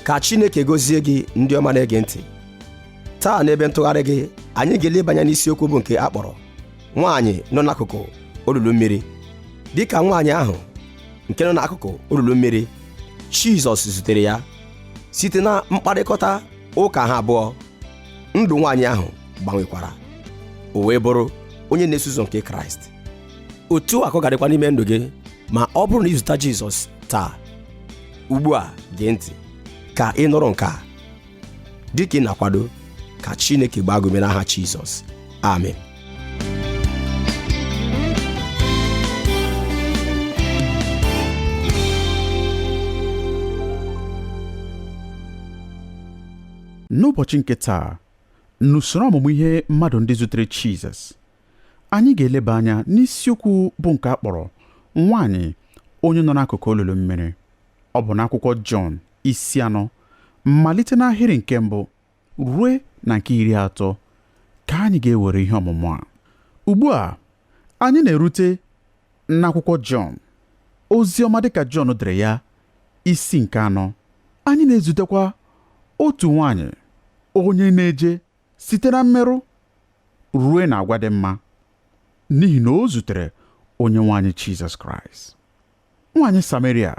Ka Chineke gozie gị ndị ọma na-ege ntị. Taa n'ebe ntụgharị gị, anyị ga-eleba anya n'isiokwu bụ nke a kpọrọ nwaanyị nọ n'akụkụ olulu mmiri. Dịka nwaanyị ahụ nke nọ n'akụkụ olulu mmiri, Jizọs zutere ya. Site na mkparịkọta ụka ha abụọ, ndụ nwaanyị ahụ gbanwekwara, o wee bụrụ onye na-eso ụzọ nke Kraịst. Otu a ka ọ ga-adịkwa n'ime ndụ gị ma ọ bụrụ na ị zute Jizọs taa. Ugbu a gee ntị ka ị nụrụ nke a dịka ị na-akwado ka Chineke gbaa gị ume n'aha Jizọs. Amen. N'ụbọchị nke taa, n'usoro ọmụmụ ihe mmadụ ndị zutere Jizọs, anyị ga-eleba anya n'isiokwu bụ nke a kpọrọ nwaanyị onye nọ n'akụkụ olulu mmiri. Ọ bụ n'akwụkwọ Jọn isi 4, malite n'ahịrị nke mbụ rue na nke 30 ka anyị ga-ewere ihe ọmụmụ a. Ugbu a, anyị na-erute n'akwụkwọ Jọn, ozi ọma dịka Jọn dere ya, isi nke 4. Anyị na-ezutekwa otu nwaanyị onye na-eje site na mmerụ rue na agwa dị mma, n'ihi na o zutere onye nwe anyị Jizọs Kraịst. Nwaanyị Sameria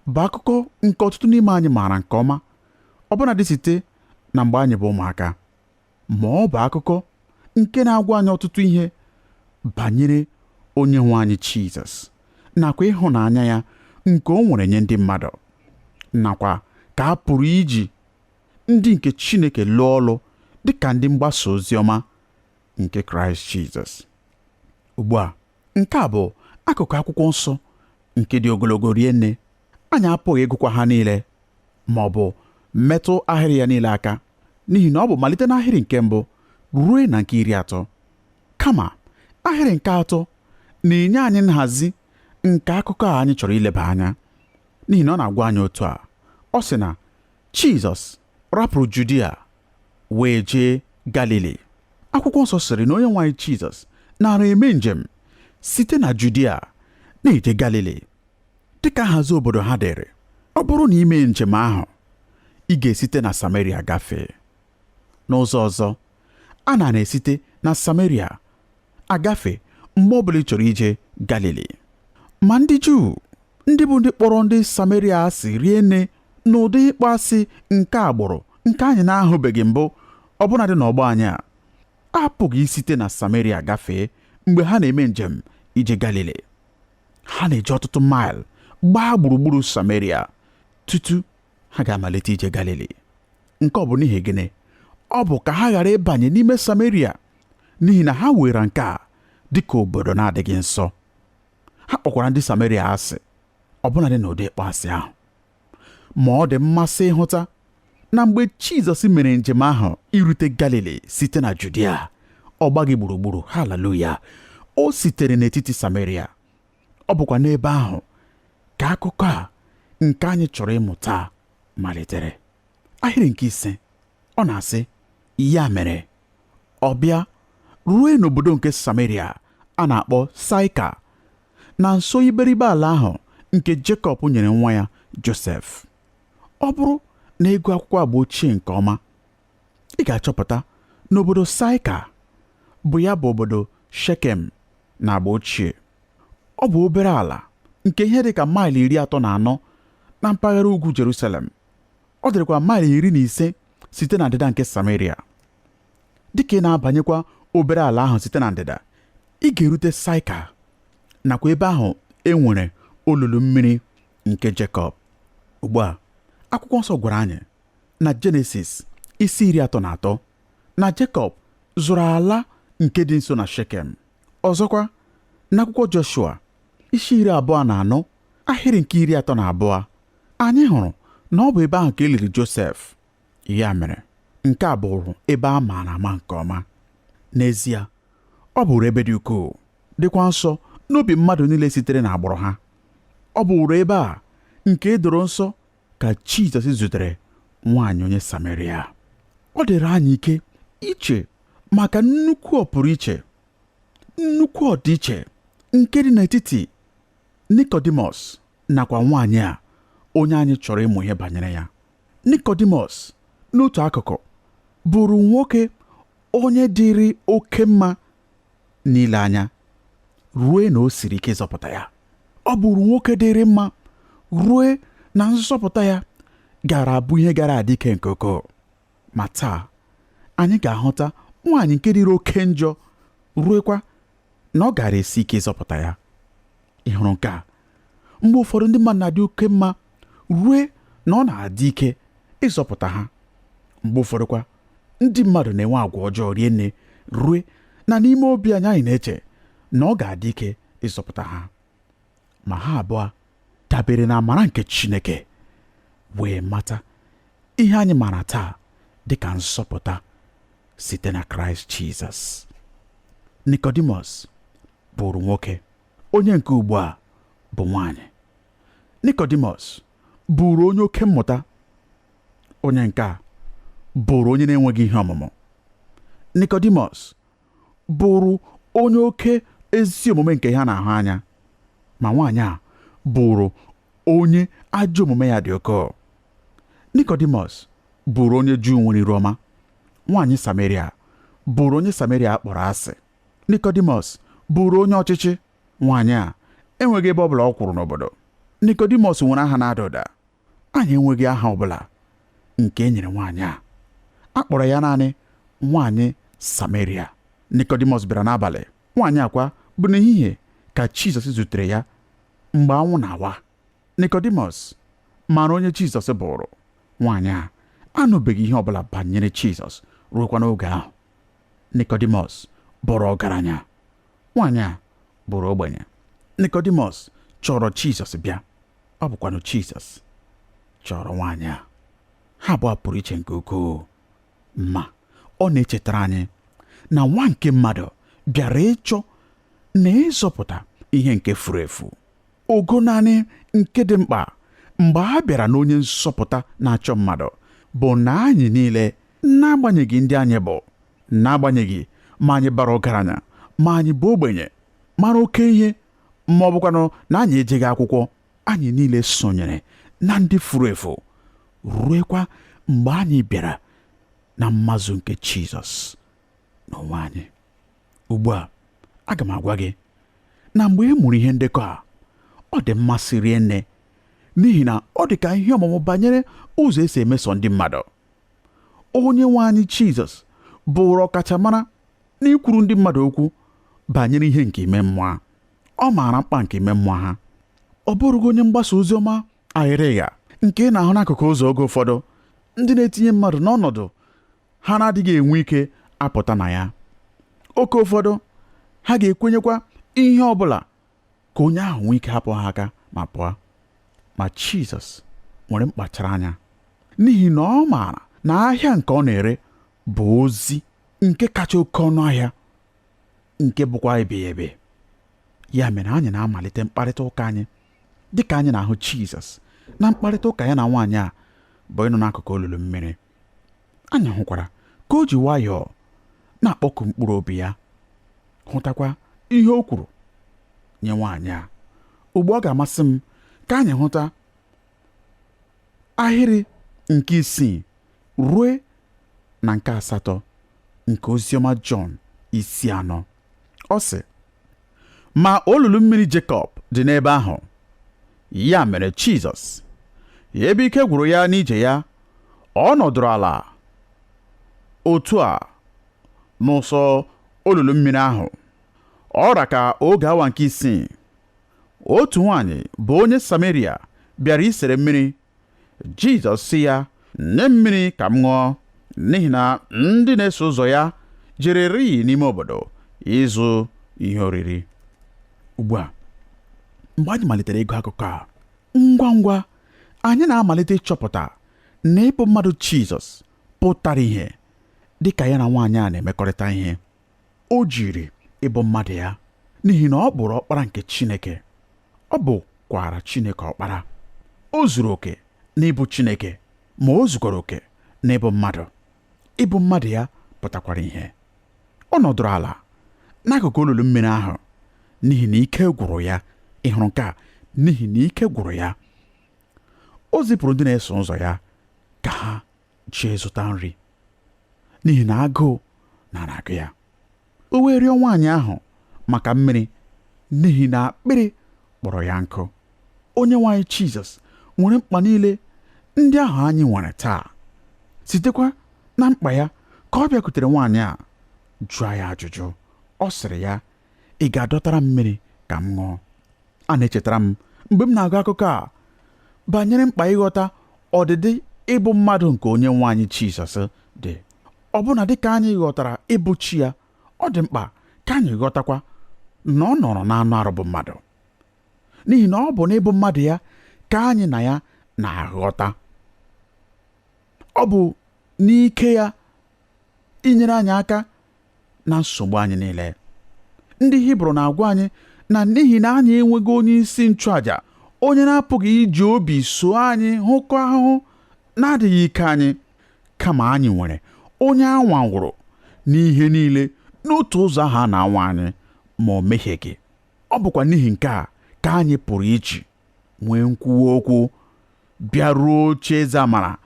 bụ akụkọ nke ọtụtụ n'ime anyị maara nke ọma, ọbụnadị site na mgbe anyị bụ ụmụaka. Ma ọ bụ akụkọ nke na-agwa anyị ọtụtụ ihe banyere onye nwe anyị Jizọs nakwa ịhụnanya ya nke o nwere nye ndị mmadụ, nakwa ka a pụrụ iji ndị nke Chineke lụọ ọlụ dị ka ndị mgbasa ozi ọma nke Kraịst Jizọs. Ugbu a, nke a bụ akụkụ akwụkwọ nsọ nke dị ogologo rie nne. Anyị apụghị ịgụkwa ha niile ma ọ bụ metụ ahịrị ya niile aka, n'ihi na ọ bụ malite n'ahịrị nke mbụ rue na nke 30. Kama ahịrị nke 3 na-enye anyị nhazi nke akụkọ a anyị chọrọ ileba anya, n'ihi na ọ na-agwa anyị otu a. Ọ sị na Jizọs rapụrụ Judia wee jee Galili. Akwụkwọ nsọ sịrị na onye nwe anyị Jizọs nara eme njem site na Judia na-eje Galili dịka nhazi obodo ha dịrị. Ọ bụrụ na ime njem ahụ, ị ga-esite na Samaria gafee. N'ụzọ ọzọ, a na-esite na Samaria agafe mgbe ọ bụla ị chọrọ ije Galili. Ma ndị Juu, ndị bụ ndị kpọrọ ndị Samaria asị rie nne n'ụdị ịkpọ asị nke agbụrụ nke anyị na-ahụbeghị mbụ ọbụnadị n'ọgbọ anyị a, apụghị isite na Samaria gafee mgbe ha na-eme njem ije Galili. Ha na-eji ọtụtụ maịl gbaa gburugburu Samaria tutu ha ga-amalite ije Galili. Nke ọ bụ n'ihi gịnị? Ọ bụ ka ha ghara ịbanye n'ime Samaria, n'ihi na ha were nke a dịka obodo na-adịghị nsọ. Ha kpọkwara ndị Samaria asị, ọbụnadị n'ụdị ịkpọ asị ahụ. Ma ọ dị mmasị ịhụta na mgbe Jizọs mere njem ahụ irute Galili site na Judia, ọ gbaghị gburugburu. Haleluya! O sitere n'etiti Samaria. Ọ bụkwa n'ebe ahụ ka akụkọ a nke anyị chọrọ ịmụta malitere. Ahịrị nke 5, ọ na-asị, ya mere ọ bịa rue n'obodo nke Samaria a na-akpọ Saịka, na nso iberibe ala ahụ nke Jekọb nyere nwa ya Josef. Ọ bụrụ na ị gụọ akwụkwọ agba ochie nke ọma, ị ga-achọpụta na obodo Saịka bụ ya bụ obodo Shekem na agba ochie. Ọ bụ obere ala nke ihe dị ka maịlị 34 na mpaghara ugwu Jerusalem. Ọ dịrịkwa maịlị 15 site na ndịda nke Samaria. Dịka ị na-abanyekwa obere ala ahụ site na ndịda, ị ga-erute Saịka nakwa ebe ahụ e nwere olulu mmiri nke Jekọb. Ugbu a, akwụkwọ nsọ gwara anyị na Jenesis isi 33 na Jekọb zụrụ ala nke dị nso na Shekem. Ọzọkwa, n'akwụkwọ Joshua isi 24 ahịrị nke 32, anyị hụrụ na ọ bụ ebe ahụ ka e liri Josef. Ya mere, nke a bụrụ ebe a maara ama nke ọma. N'ezie, ọ bụrụ ebe dị ukwuu, dịkwa nsọ n'obi mmadụ niile sitere n'agbụrụ ha. Ọ bụrụ ebe a nke e doro nsọ ka Jizọs zutere nwaanyị onye Sameria. Ọ dịrị anyị ike iche maka nnukwu ọpụrụiche, nnukwu ọdịiche nke dị n'etiti Nikọdimọs nakwa nwaanyị a onye anyị chọrọ ịmụ ihe banyere ya. Nikọdimọs n'otu akụkụ bụrụ nwoke onye dịrị oke mma n'ile anya rue na o siri ike ịzọpụta ya. Ọ bụrụ nwoke dịrị mma rue na nzọpụta ya gara abụ ihe gara adị ike nke ukwuu. Ma taa anyị ga-ahụta nwaanyị nke dịrị oke njọ ruekwa na ọ gara esi ike ịzọpụta ya. Ị hụrụ nke a? Mgbe ụfọdụ ndị mmadụ na-adị oke mma rue na ọ na-adị ike ịzọpụta ha. Mgbe ụfọdụ kwa ndị mmadụ na-enwe agwa ọjọọ rie nne rue na n'ime obi anyị anyị na-eche na ọ ga-adị ike ịzọpụta ha. Ma ha abụọ dabere na amara nke Chineke wee mata ihe anyị maara taa dị ka nzọpụta site na Kraịst Jizọs. Nikọdimọs bụrụ nwoke, onye nke ugbu a bụ nwaanyị. Nikọdimọs bụrụ onye oke mmụta, onye nke a bụrụ onye na-enweghị ihe ọmụmụ. Nikọdimọs bụrụ onye oke ezi omume nke ha na-ahụ anya, ma nwaanyị a bụrụ onye ajọ omume ya dị oke. Nikọdimọs bụrụ onye Juu nwere iru ọma, nwaanyị Samaria bụrụ onye Samaria kpọrọ asị. Nikọdimọs bụrụ onye ọchịchị, nwaanyị a enweghị ebe ọbụla ọ kwụrụ n'obodo. Nikọdimọs nwere aha na-ada ụda, anyị enweghị aha ọbụla nke e nyere nwaanyị a. A kpọrọ ya naanị nwaanyị Samaria. Nikọdimọs bịara n'abalị, nwaanyị akwa bụ n'ehihie ka Jizọs zutere ya mgbe anwụ na-awa. Nikọdimọs maara onye Jizọs bụrụ. Nwaanyị a anụbeghị ihe ọbụla banyere Jizọs ruokwa n'oge ahụ. Nikọdimọs bụrụ ọgaranya, nwaanyị a bụrụ ogbenye. Nikọdimọs chọrọ Jizọs bịa, ọ bụkwanụ Jizọs chọrọ nwaanyị a. Ha abụọ pụrụ iche nke ukwuu, ma ọ na-echetara anyị na nwa nke mmadụ bịara ịchọ na ịzọpụta ihe nke furu efu. Ogo naanị nke dị mkpa mgbe a bịara n'onye nzọpụta na-achọ mmadụ bụ na anyị niile, n'agbanyeghị ndị anyị bụ, n'agbanyeghị ma anyị bara ọgaranya ma anyị bụ ogbenye, mara oke ihe ma ọ bụkwanụ na anyị ejeghị akwụkwọ, anyị niile sonyere na ndị furu efu ruekwa mgbe anyị bịara na mmazụ nke Jizọs n'onwe anyị. Ugbu a aga m agwa gị na mgbe ị mụrụ ihe ndekọ a, ọ dị mmasị rie nne, n'ihi na ọ dị ka ihe ọmụmụ banyere ụzọ esi emeso ndị mmadụ. Onye nwe anyị Jizọs bụrụ ọkachamara n'ikwuru ndị mmadụ okwu banyere ihe nke ime mmụọ. Ọ maara mkpa nke ime mmụọ ha. Ọ bụrụghị onye mgbasa ozi ọma aghịrịgha nke ị na-ahụ n'akụkụ ụzọ oge ụfọdụ, ndị na-etinye mmadụ n'ọnọdụ ha na-adịghị enwe ike apụta na ya. Oke ụfọdụ ha ga-ekwenyekwa ihe ọ bụla ka onye ahụ nwee ike hapụ ha aka ma pụọ. Ma Jizọs nwere mkpachara anya, n'ihi na ọ maara na ahịa nke ọ na-ere bụ ozi nke kacha oke ọnụ ahịa, nke bụkwa ebighị ebi. Ya mere anyị na-amalite mkparịta ụka anyị dịka anyị na-ahụ Jizọs na mkparịta ụka ya na nwaanyị a bụ ịnọ n'akụkụ olulu mmiri. Anyị hụkwara ka o ji nwayọọ na-akpọku mkpụrụ obi ya, hụtakwa ihe o kwuru nye nwaanyị a. Ugbu ọ ga-amasị m ka anyị hụta ahịrị nke 6 ruo na nke 8 nke oziọma Jọn isi 4. Ọ sị, ma olulu mmiri Jekọb dị n'ebe ahụ. Ya mere Jizọs, ebe ike gwụrụ ya n'ije ya, ọ nọdụrụ ala otu a n'ụsọ olulu mmiri ahụ. Ọ ra ka oge awa nke 6. Otu nwaanyị bụ onye Samaria bịara isere mmiri. Jizọs sị ya, nye m mmiri ka m ṅụọ, n'ihi na ndị na-eso ụzọ ya jererị n'ime obodo ịzụ ihe oriri. Ugbu a, mgbe anyị malitere ịgụ akụkọ a, ngwa ngwa anyị na-amalite ịchọpụta na ịbụ mmadụ Jizọs pụtara ihe dị ka ya na nwaanyị a na-emekọrịta ihe. O jiri ịbụ mmadụ ya n'ihi na ọ bụrụ ọkpara nke Chineke. Ọ bụkwara Chineke ọkpara. O zuru oke n'ịbụ Chineke, ma o zukwara oke n'ịbụ mmadụ. Ịbụ mmadụ ya pụtakwara ihe. Ọ nọdụrụ ala n'akụkụ olulu mmiri ahụ n'ihi na ike gwụrụ ya. Ị hụrụ nke a? N'ihi na ike gwụrụ ya. O zipụrụ ndị na-eso ụzọ ya ka ha jee zụta nri n'ihi na agụụ nara agụ ya. O wee rịọ nwaanyị ahụ maka mmiri n'ihi na akpịrị kpọrọ ya nkụ. Onyenwe anyị Jizọs nwere mkpa niile ndị ahụ anyị nwere taa. Sitekwa na mkpa ya ka ọ bịakwutere nwaanyị a jụọ ya ajụjụ. Ọ sịrị ya, ị ga-adọtara m mmiri ka m ṅụọ? A na-echetara m mgbe m na-agụ akụkọ a banyere mkpa ịghọta ọdịdị ịbụ mmadụ nke Onyenwe anyị Jizọs dị. Ọbụna dịka anyị ghọtara ịbụ chi ya, ọ dị mkpa ka anyị ghọtakwa na ọ nọrọ n'anụ arụ bụ mmadụ, n'ihi na ọ bụ n'ịbụ mmadụ ya ka anyị na ya na-aghọta. Ọ bụ n'ike ya inyere anyị aka na nsogbu anyị niile. Ndị Hibru na-agwa anyị na n'ihi na anyị enweghị onye isi nchụaja onye na-apụghị iji obi so anyị hụkọ ahụhụ na-adịghị ike anyị, kama anyị nwere onye a nwaworo n'ihe niile n'otu ụzọ ahụ a na-anwa anyị, ma o mehieghị. Ọ bụkwa n'ihi nke a ka anyị pụrụ iji nwee nkwuwa okwu bịaruo oche eze amara,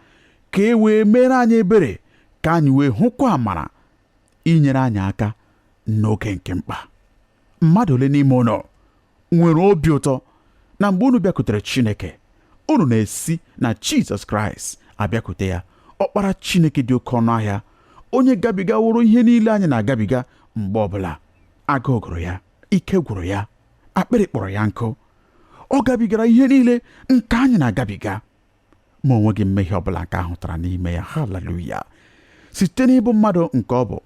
ka e wee mere anyị ebere, ka anyị wee hụkwa amara inyere anyị aka n'oge nke mkpa. Mmadụ ole n'ime unu nwere obi ụtọ na mgbe unu bịakwutere Chineke, unu na-esi na Jizọs Kraịst abịakwute ya, ọkpara Chineke dị oke ọnụ ahịa, onye gabigaworo ihe niile anyị na-agabiga mgbe ọbụla. Agụụ gụrụ ya, ike gwụrụ ya, akpịrị kpọrọ ya nkụ. Ọ gabigara ihe niile nke anyị na-agabiga, ma o nweghị mmehie ọbụla nke a hụtara n'ime ya. Haleluya! Site n'ịbụ mmadụ nke ọ bụ,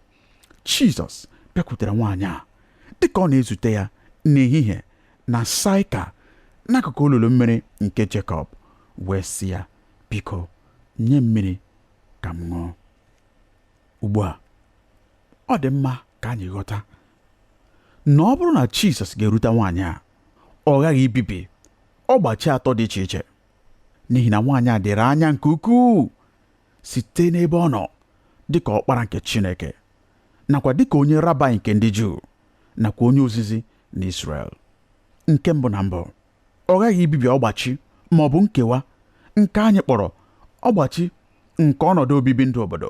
Jizọs bịakwutere nwaanyị a dịka ọ na-ezute ya n'ehihie na Saịka n'akụkụ olulu mmiri nke Jekọb, wee sị ya, biko nye mmiri ka m ṅụọ. Ugbu a, ọ dị mma ka anyị ghọta na ọ bụrụ na Jizọs ga-erute nwaanyị a, ọ ghaghị ibibi ọgbachi atọ dị iche iche, n'ihi na nwaanyị a dịrị anya nke ukwuu site n'ebe ọ nọ dịka ọkpara nke Chineke, nakwa dịka onye rabai nke ndị Juu, nakwa onye ozizi na Israel. Nke mbụ na mbụ, ọ ghaghị ibibi ọgbachi ma ọ bụ nkewa nke anyị kpọrọ ọgbachi nke ọnọdụ obibi ndụ obodo,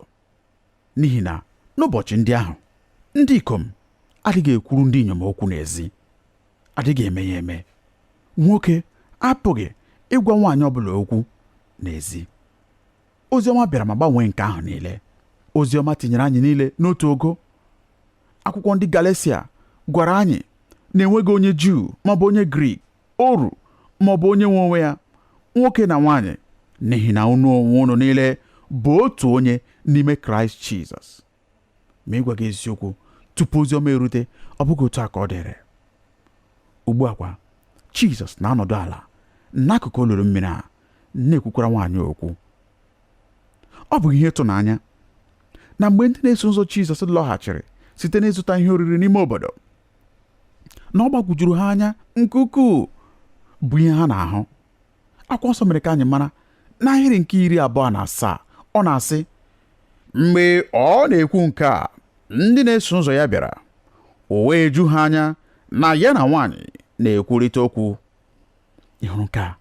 n'ihi na n'ụbọchị ndị ahụ ndị ikom adịghị ekwuru ndị inyom okwu n'ezi, adịghị eme ya eme. Nwoke apụghị ịgwa nwaanyị ọbụla okwu n'ezi. Oziọma bịara ma gbanwee nke ahụ niile. Oziọma tinyere anyị niile n'otu ogo. Akwụkwọ ndị Galesia gwara anyị na enweghị onye Juu maọbụ onye Grik, oru maọbụ onye nwe onwe ya, nwoke na nwaanyị, n'ihi na unu onwe unu niile bụ otu onye n'ime Kraịst Jizọs. Ma ịgwa gị eziokwu, tupu oziọma erute, ọ bụghị otu a ka ọ dịrị. Ugbu a kwa, Jizọs na-anọdụ ala n'akụkụ olulu mmiri a na-ekwukwara nwaanyị okwu. Ọ bụ ihe ịtụnanya na mgbe ndị na-eso ụzọ Jizọs lọghachiri site n'ịzụta ihe oriri n'ime obodo, na ọ gbagwojuru ha anya nke ukwuu bụ ihe ha na-ahụ. Akwụkwọ nsọ mere ka anyị mara n'ahịrị nke 27, ọ na-asị, mgbe ọ na-ekwu nke a, ndị na-eso ụzọ ya bịara, o wee ju ha anya na ya na nwaanyị na-ekwurịta okwu. Ị hụrụ nke a?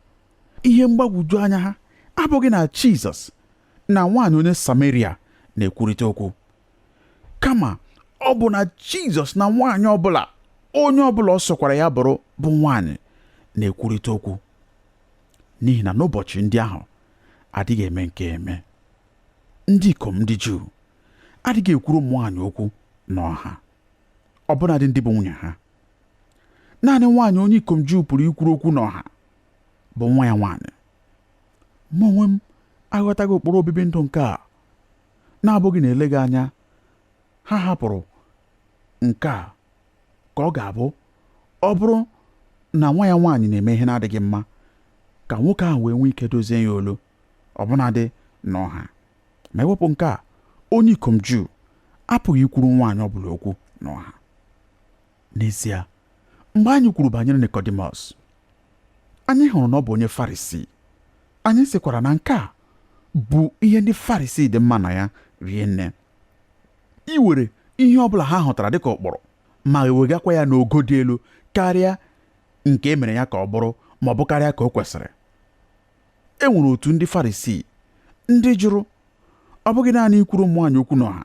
Ihe mgbagwoju anya ha abụghị na Jizọs na nwaanyị onye Sameria na-ekwurịta okwu, kama ọ bụ na Jizọs na nwaanyị ọbụla, onye ọbụla ọ sọkwara ya bụrụ bụ nwaanyị na-ekwurịta okwu, n'ihi na n'ụbọchị ndị ahụ adịghị eme nke eme. Ndị ikom ndị Juu adịghị ekwuru ụmụ nwaanyị okwu n'ọha, ọbụnadị ndị bụ nwunye ha. Naanị nwaanyị onye ikom Juu pụrụ ikwuru okwu n'ọha bụ nwa ya nwaanyị. Mụ onwe m aghọtaghị ụkpụrụ obibi ndụ nke a, na-abụghị na eleghị anya ha hapụrụ nke a ka ọ ga-abụ ọ bụrụ na nwa ya nwaanyị na-eme ihe na-adịghị mma, ka nwoke ahụ wee nwee ike dozie ya olu, ọbụnadị n'ọha. Ma ewepụ nke a, onye ikom Juu apụghị ikwuru nwaanyị ọbụla okwu n'ọha. N'ezie, mgbe anyị kwuru banyere Nikọdimọs, anyị hụrụ na ọ bụ onye Farisii. Anyị sịkwara na nke a bụ ihe ndị Farisii dị mma na ya rie nne, iwere ihe ọbụla ha hụtara dịka ụkpụrụ ma ewegakwa ya n'ogo dị elu karịa nke e mere ya ka ọ bụrụ, ma ọ bụ karịa ka o kwesịrị. E nwere otu ndị Farisii Ndị jụrụ ọ bụghị naanị ikwuru ụmụ nwaanyị okwu n'ọha,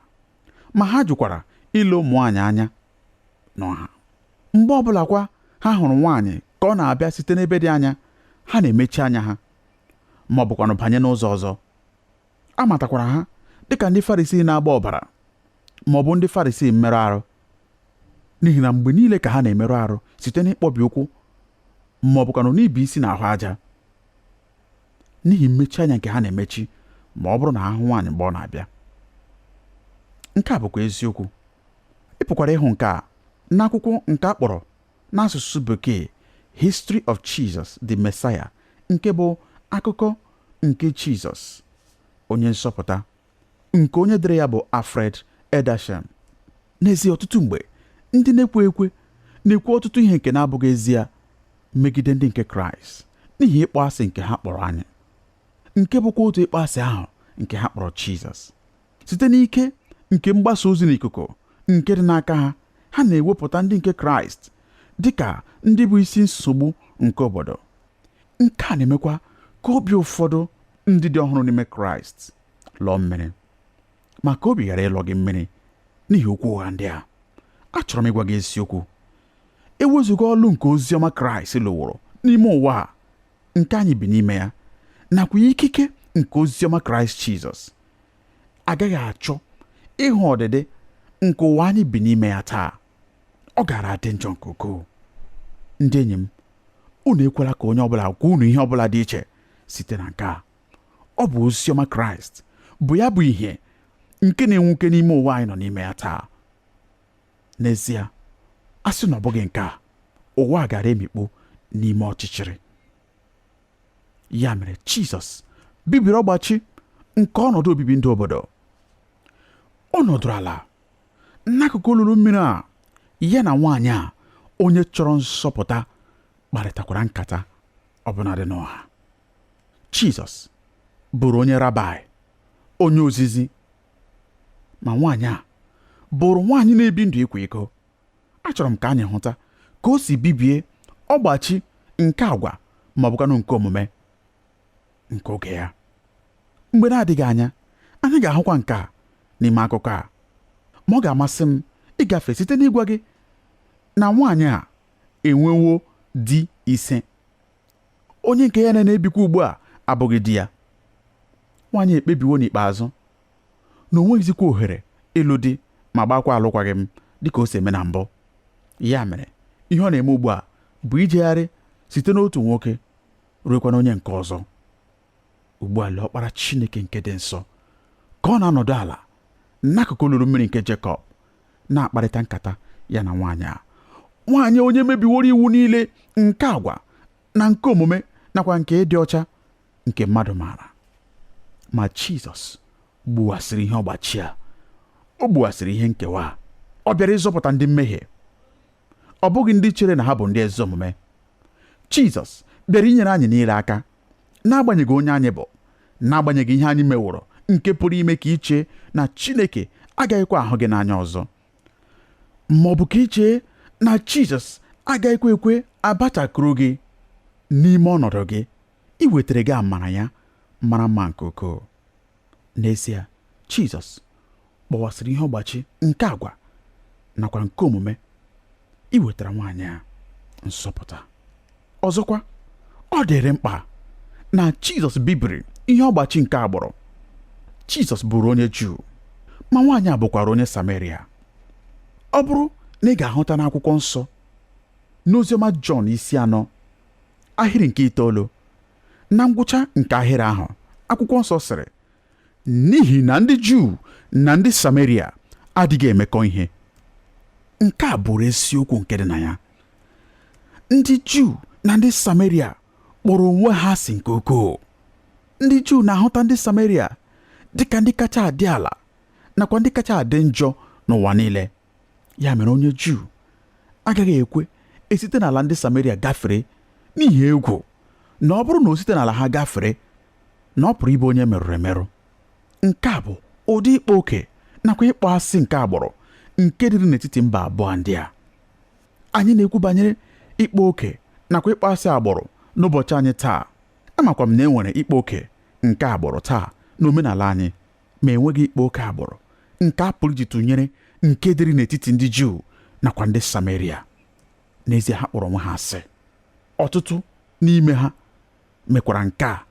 ma ha jụkwara ile ụmụ nwaanyị anya n'ọha. Mgbe ọbụla kwa ha hụrụ nwaanyị ka ọ na-abịa site n'ebe dị anya, ha na-emechi anya ha ma ọ bụkwanụ banye n'ụzọ ọzọ. A matakwara ha dịka ndị Farisii na-agba ọbara ma ọ bụ ndị Farisii mmerụ arụ, n'ihi na mgbe niile ka ha na-emerụ arụ site n'ịkpọbi ụkwụ ma ọ bụkwanụ n'ibi isi n'ahụ aja, n'ihi mmechi anya nke ha na-emechi ma ọ bụrụ na ha hụ nwaanyị mgbe ọ na-abịa. Nke a bụkwa eziokwu. Ị pụkwara ịhụ nke a n'akwụkwọ nke a kpọrọ n'asụsụ bekee History of Jesus the Messiah, nke bụ akụkọ nke Jizọs onye nzọpụta, nke onye dere ya bụ Alfred Edersheim. N'ezie, ọtụtụ mgbe ndị na-ekwe ekwe na-ekwu ọtụtụ ihe nke na-abụghị ezie megide ndị nke Kraịst n'ihi ịkpọ asị nke ha kpọrọ anyị, nke bụkwa otu ịkpọ asị ahụ nke ha kpọrọ Jizọs. Site n'ike nke mgbasa ozi n'ikuku nke dị n'aka ha, ha na-ewepụta ndị nke Kraịst dị ka ndị bụ isi nsogbu nke obodo. Nke a na-emekwa ka obi ụfọdụ ndị dị ọhụrụ n'ime Kraịst lọọ mmiri, ma ka obi ghara ịlọ gị mmiri n'ihi okwu ụgha ndị a. Achọrọ m ịgwa gị eziokwu. Ewezụga ọlụ nke ozi ọma Kraịst lụworo n'ime ụwa a nke anyị bi n'ime ya, nakwa ikike nke ozi ọma Kraịst Jizọs, agaghị achọ ịhụ ọdịdị nke ụwa anyị bi n'ime ya taa. Ọ gaara adị njọ nke ukwuu. Ndị enyi m, unu ekwela ka onye ọbụla gwa unu ihe ọbụla dị iche site na nke a. Ọ bụ ozi ọma Kraịst bụ ya bụ ihe nke na-enwuke n'ime ụwa anyị nọ n'ime ya taa. N'ezie, a sị na ọ bụghị nke a, ụwa gara emikpu n'ime ọchịchịrị. Ya mere Jizọs bibiri ọgbachi nke ọnọdụ obibi ndụ obodo. Ọ nọdụrụ ala n'akụkụ olulu mmiri a, ya na nwaanyị a onye chọrọ nzọpụta kparịtakwara nkata ọbụnadị n'ọha. Jizọs bụrụ onye rabai, onye ozizi, ma nwaanyị a bụrụ nwaanyị na-ebi ndụ ịkwa iko. Achọrọ m ka anyị hụta ka o si bibie ọgbachi nke agwa ma ọ bụkwanụ nke omume nke oge ya. Mgbe na-adịghị anya, anyị ga-ahụkwa nke a n'ime akụkọ a. Ma ọ ga-amasị m ịgafe site n'ịgwa gị na nwaanyị a enwewo di ise. Onye nke ya na-ebikwa ugbu a abụghị di ya. Nwaanyị ekpebiwo n'ikpeazụ na o nweghịzikwa ohere ịlụ di ma gbakwa alụkwaghị m dịka o si eme na mbụ. Ya mere, ihe ọ na-eme ugbu a bụ ijegharị site n'otu nwoke ruekwa n'onye nke ọzọ. Ugbu a lee ọkpara Chineke nke dị nsọ ka ọ na-anọdụ ala n'akụkụ olulu mmiri nke Jekọb na-akparịta nkata ya na nwaanyị a. Nwaanyị onye mebiworo iwu niile nke agwa na nke omume nakwa nke ịdị ọcha nke mmadụ maara. Ma Jizọs gbuwasịrị ihe ọgbachi a. O gbuwasịrị ihe nkewa a. Ọ bịara ịzọpụta ndị mmehie, ọ bụghị ndị chere na ha bụ ndị ezi omume. Jizọs bịara inyere anyị niile aka, n'agbanyeghị onye anyị bụ, n'agbanyeghị ihe anyị meworo nke pụrụ ime ka i chee na Chineke agaghịkwa ahụ gị n'anya ọzọ, ma ọ bụ ka i chee na Jizọs agaghịkwa ekwe abachakuru gị n'ime ọnọdụ gị iwetara gị amara ya mara mma nke ukwuu. N'ezie, Jizọs kpọwasịrị ihe ọgbachi nke agwa nakwa nke omume iwetara nwaanyị a nzọpụta. Ọzọkwa, ọ dịrị mkpa na Jizọs bibiri ihe ọgbachi nke agbụrụ. Jizọs bụrụ onye Juu, ma nwaanyị a bụkwara onye Sameria. Ọ bụrụ na ị ga-ahụta n'akwụkwọ nsọ n'oziọma Jọn isi 4 ahịrị nke 9, na ngwụcha nke ahịrị ahụ, akwụkwọ nsọ sịrị, n'ihi na ndị Juu na ndị Sameria adịghị emekọ ihe. Nke a bụrụ eziokwu nke dị na ya. Ndị Juu na ndị Sameria kpọrọ onwe ha asị nke ukwuu. Ndị Juu na-ahụta ndị Sameria dịka ndị kacha adị ala nakwa ndị kacha adị njọ n'ụwa niile. Ya mere onye Juu agaghị ekwe esite n'ala ndị Sameria gafere n'ihi egwu na ọ bụrụ na o site n'ala ha gafere na ọ pụrụ ịbụ onye merụrụ emerụ. Nke a bụ ụdị ịkpa oke nakwa ịkpọ asị nke agbụrụ nke dịrị n'etiti mba abụọ ndị a. Anyị na-ekwu banyere ịkpa oke nakwa ịkpọ asị agbụrụ n'ụbọchị anyị taa. Amakwa m na e nwere ịkpa oke nke agbụrụ taa N'omenala anyị ma enweghị ịkpa oke agbụrụ nke a pụrụ iji tụnyere nke dịrị n'etiti ndị Juu nakwa ndị Sameria. N'ezie, ha kpọrọ onwe ha asị. Ọtụtụ n'ime ha mekwara nke a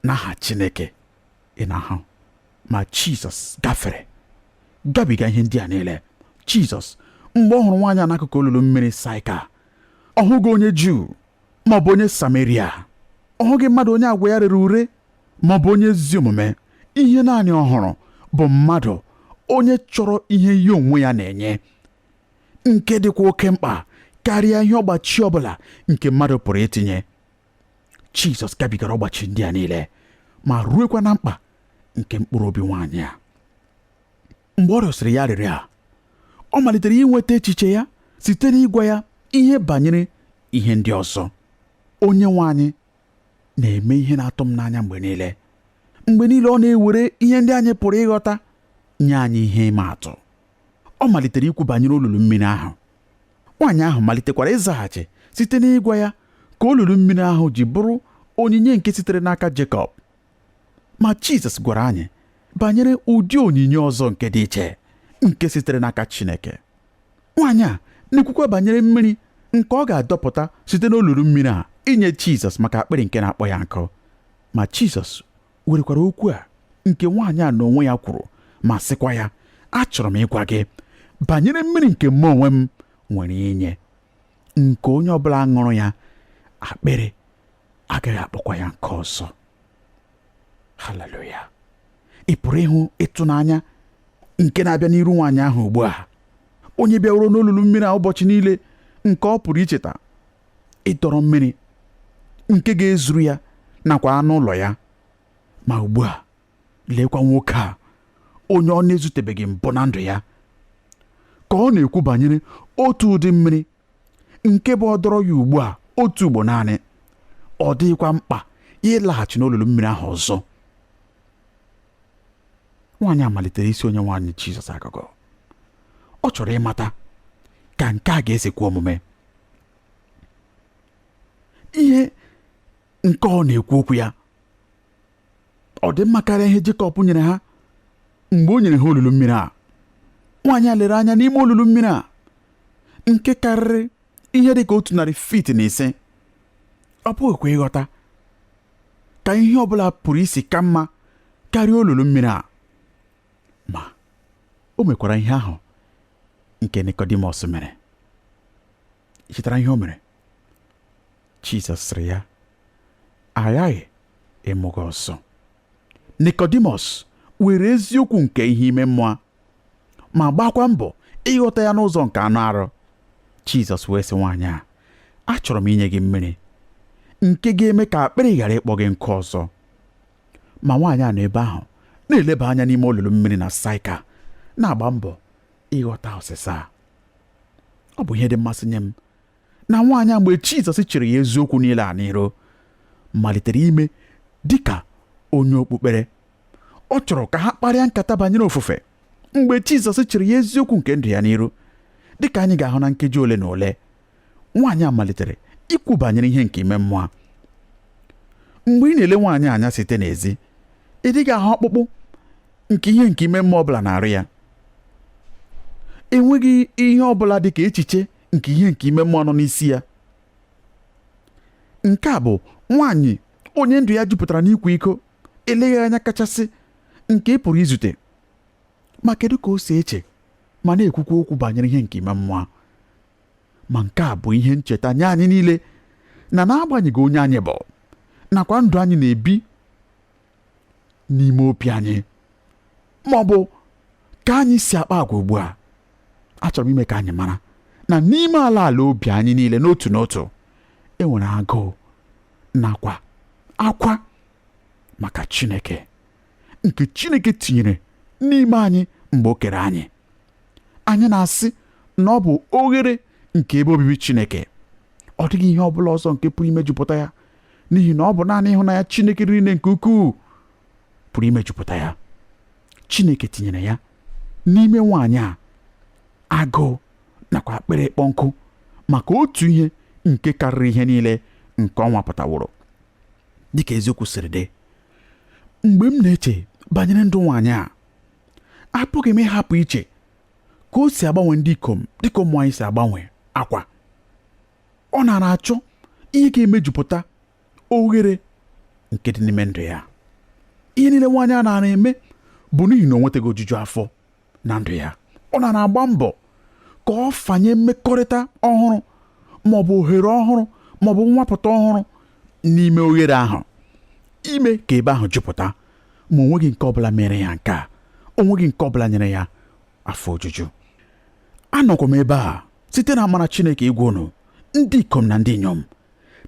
n'aha Chineke. Ị na-ahụ, ma Jizọs gafere gabiga ihe ndị a niile. Jizọs, mgbe ọ hụrụ nwaanyị a n'akụkụ olulu mmiri Saịka, ọ hụghị onye Juu ma ọ bụ onye Sameria. Ọ hụghị mmadụ onye agwa ya rere ure ma ọ bụ onye ezi omume. Ihe naanị ọ hụrụ bụ mmadụ onye chọrọ ihe ya onwe ya na-enye, nke dịkwa oke mkpa karịa ihe ọgbachi ọbụla nke mmadụ pụrụ itinye. Jizọs gabigara ọgbachi ndị a niile ma ruekwa na mkpa nke mkpụrụ obi nwaanyị a. Mgbe ọ rịọsịrị ya arịrịọ a, ọ malitere inweta echiche ya site n'ịgwa ya ihe banyere ihe ndị ọzọ. Onye nwe anyị na-eme ihe na-atụ m n'anya mgbe niile. Mgbe niile ọ na-ewere ihe ndị anyị pụrụ ịghọta nye anyị ihe ịma atụ. Ọ malitere ikwu banyere olulu mmiri ahụ. Nwaanyị ahụ malitekwara ịzaghachi site n'ịgwa ya ka olulu mmiri ahụ ji bụrụ onyinye nke sitere n'aka Jekọb. Ma Jizọs gwara anyị banyere ụdị onyinye ọzọ nke dị iche nke sitere n'aka Chineke. Nwaanyị a na-ekwukwa banyere mmiri nke ọ ga-adọpụta site n'olulu mmiri a inye Jizọs maka akpịrị nke na-akpọ ya nkụ. Ma Jizọs werekwara okwu a nke nwaanyị a n'onwe ya kwuru ma sịkwa ya, achọrọ m ịgwa gị banyere mmiri nke mụ onwe m nwere inye, nke onye ọbụla ṅụrụ ya akpịrị agaghị akpọkwa ya nke ọzọ. Haleluya! Ị pụrụ ịhụ ịtụnanya nke na-abịa n'iru nwaanyị ahụ ugbu a, onye bịaworo n'olulu mmiri a ụbọchị niile nke ọ pụrụ icheta ịdọrọ mmiri nke ga-ezuru ya nakwa anụ ụlọ ya. Ma ugbu a, leekwa nwoke a onye ọ na-ezutebeghị mbụ na ndụ ya, ka ọ na-ekwu banyere otu ụdị mmiri nke bụ ọ dọrọ ya ugbu a otu ugbo naanị. Ọ dịghịkwa mkpa ịlaghachi n'olulu mmiri ahụ ọzọ. Nwaanyị a malitere isi onye nwaanyị Jizọs agụgọ. Ọ chọrọ ịmata ka nke a ga-esikwa omume. Ihe nke ọ na-ekwu okwu ya ọ dị mma karịa ihe Jekọb nyere ha mgbe o nyere ha olulu mmiri a. Nwaanyị a lere anya n'ime olulu mmiri a nke karịrị ihe dị ka 105 feet. Ọ pụghịkwa ịghọta ka ihe ọ bụla pụrụ isi ka mma karịa olulu mmiri a. Ma o mekwara ihe ahụ nke Nikọdimọs mere. Chetara ihe o mere? Jizọs sịrị ya, aghaghị ịmụ gị ọzọ. Nikọdimọs were eziokwu nke ihe ime mmụọ ma gbakwa mbọ ịghọta ya n'ụzọ nke anụ arụ. Jizọs wee sị nwaanyị a, achọrọ m inye gị mmiri nke ga-eme ka akpịrị ghara ịkpọ gị nkụ ọzọ. Ma nwaanyị a nọ ebe ahụ na-eleba anya n'ime olulu mmiri na Saịka, na-agba mbọ ịghọta ọsịsa. Ọ bụ ihe dị mmasị nye m na nwaanyị a, mgbe Jizọs chere ya eziokwu niile a n'iru, malitere ime dịka onye okpukpere. Ọ chọrọ ka ha kparịa nkata banyere ofufe mgbe Jizọs chere ya eziokwu nke ndụ ya n'iru. Dịka anyị ga-ahụ na nkeji ole na ole, nwaanyị a malitere ikwu banyere ihe nke ime mmụọ. Mgbe ị na-ele nwaanyị anya site n'ezi, ị dịghị ahụ ọkpụkpụ nke ihe nke ime mmụọ ọbụla na-arụ ya. Enweghị ihe ọbụla dị ka echiche nke ihe nke ime mmụọ nọ n'isi ya. Nke a bụ nwaanyị onye ndụ ya jupụtara n'ịkwa iko, eleghị anya kachasị nke ị pụrụ izute. Ma kedu ka o si eche ma na-ekwukwa okwu banyere ihe nke ime mmụọ? Ma nke a bụ ihe ncheta nye anyị niile na n'agbanyeghị onye anyị bụ nakwa ndụ anyị na-ebi n'ime obi anyị, ma ọ bụ ka anyị si akpa agwa ugbu a, achọrọ m ime ka anyị mara na n'ime ala ala obi anyị niile n'otu n'otu, e nwere agụụ nakwa akwa maka Chineke nke Chineke tinyere n'ime anyị mgbe o kere anyị. Anyị na-asị na ọ bụ oghere nke ebe obibi Chineke. Ọ dịghị ihe ọ bụla ọzọ nke pụrụ imejupụta ya, n'ihi na ọ bụ naanị ịhụnanya Chineke riri nne nke ukwuu pụrụ imejupụta ya. Chineke tinyere ya n'ime nwaanyị a agụụ nakwa akpịrị ịkpọ nkụ maka otu ihe nke karịrị ihe niile nke ọ nwapụtaworo. Dịka eziokwu siri dị, Mgbe m na-eche banyere ndụ nwaanyị a, apụghị m ịhapụ iche ka o si agbanwe ndị ikom dịka ụmụ anyị si agbanwe akwa. Ọ nara achọ ihe ga-emejupụta oghere nke dị n'ime ndụ ya. Ihe niile nwaanyị a nara eme bụ n'ihi na o nwetaghị ojuju afọ na ndụ ya. Ọ nara agba mbọ ka ọ fanye mmekọrịta ọhụrụ ma ọ bụ ohere ọhụrụ ma ọ bụ nwapụta ọhụrụ n'ime oghere ahụ, ime ka ebe ahụ jupụta. Ma o nweghị nke ọbụla mere ya nke a, o nweghị nke ọbụla nyere ya afọ ojuju. Anọkwa m ebe a site na amara Chineke ịgwa unu ndị ikom na ndị inyom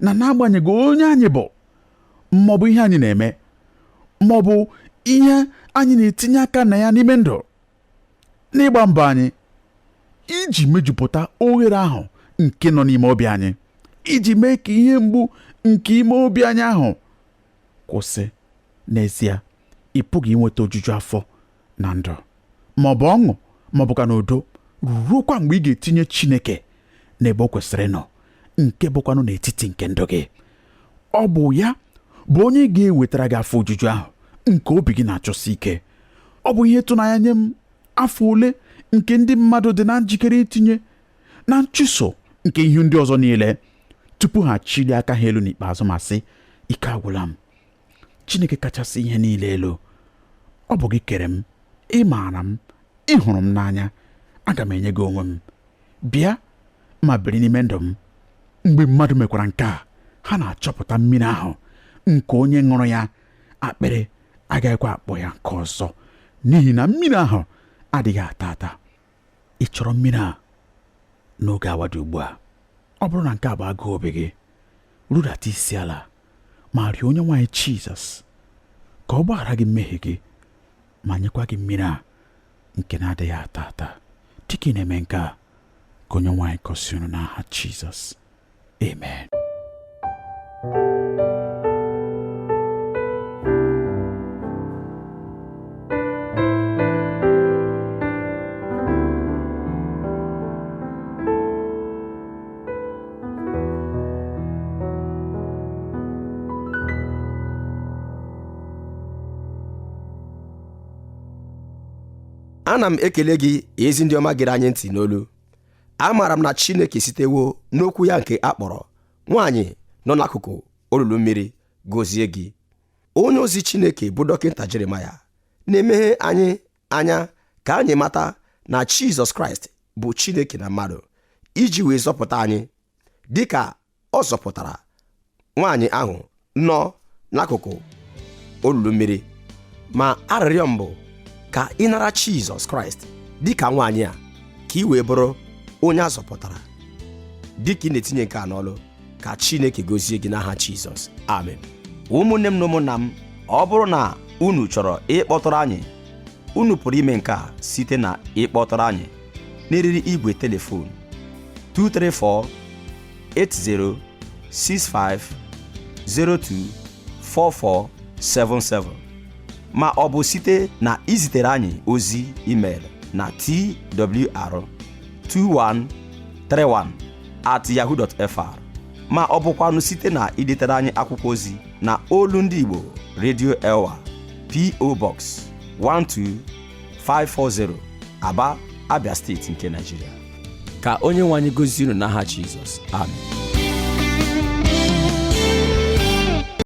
na n'agbanyeghị onye anyị bụ maọbụ ihe anyị na-eme maọbụ ihe anyị na-etinye aka na ya n'ime ndụ, n'ịgba mbọ anyị iji mejupụta oghere ahụ nke nọ n'ime obi anyị, iji mee ka ihe mgbu nke ime obi anyị ahụ kwụsị, n'ezie ị pụghị inweta ojuju afọ na ndụ maọbụ ọṅụ maọbụ ka n'udo ruokwa mgbe ị ga-etinye Chineke n'ebe o kwesịrị ịnọ, nke bụkwanụ n'etiti nke ndụ gị. Ọ bụ ya bụ onye ga-ewetara gị afọ ojuju ahụ nke obi gị na-achọsi ike. Ọ bụ ihe ịtụnanya nye m afọ ole nke ndị mmadụ dị na njikere itinye na nchụso nke ihe ndị ọzọ niile tupu ha chilie aka ha elu n'ikpeazụ ma sị, ike agwụla m. Chineke kachasị ihe niile elu, ọ bụ gị kere m, ị maara m, ị hụrụ m n'anya, aga m enye gị onwe m, bịa ma biri n'ime ndụ m. Mgbe mmadụ mekwara nke a, ha na-achọpụta mmiri ahụ nke onye ṅụrụ ya akpịrị agaghịkwa akpọ ya nke ọzọ, n'ihi na mmiri ahụ adịghị ata ata. Ị chọrọ mmiri a n'oge awa dị ugbu a? Ọ bụrụ na nke a bụ agụụ obi gị, rudata isi ala ma rịọ onye nwaanyị Jizọs ka ọ gbaghara gị mmehie gị ma nyekwa gị mmiri a nke na-adịghị ata ata. Dịka ị na-eme nke a, ka onye nwaanyị gọzie unu n'aha Jizọs. Amen. Ana m ekele gị ezi ndị ọma gere anyị ntị n'olu. Amaara m na Chineke sitewo n'okwu ya nke a kpọrọ nwaanyị nọ n'akụkụ olulu mmiri gọzie gị. Onye ozi Chineke bụ Dọkịta Jeremaya na-emeghe anyị anya ka anyị mata na Jizọs Kraịst bụ Chineke na mmadụ iji wee zọpụta anyị dịka ọ zọpụtara nwaanyị ahụ nọ n'akụkụ olulu mmiri. Ma arịrịọ m bụ ka ị nara Jizọs Kraịst dịka nwaanyị a ka ị wee bụrụ onye a zọpụtara. Dịka ị na-etinye nke a n'ọlụ, ka Chineke gozie gị n'aha Jizọs. Amen. Ụmụnne m na ụmụnna m, ọ bụrụ na unu chọrọ ịkpọtụrụ anyị, unu pụrụ ime nke a site na ịkpọtụrụ anyị n'eriri igwe telefon 234 80 65 02 4477 ma ọ bụ site na izitere anyị ozi email na twr2131@yahoo.fr ma ọ bụkwanụ site na idetere anyị akwụkwọ ozi na Olu Ndị Igbo Radio Elwa, P.O. Box 12540, Aba, Abia Steeti nke Nigeria. Ka onye nwe anyị gozie unu n'aha Jizọs. Amen.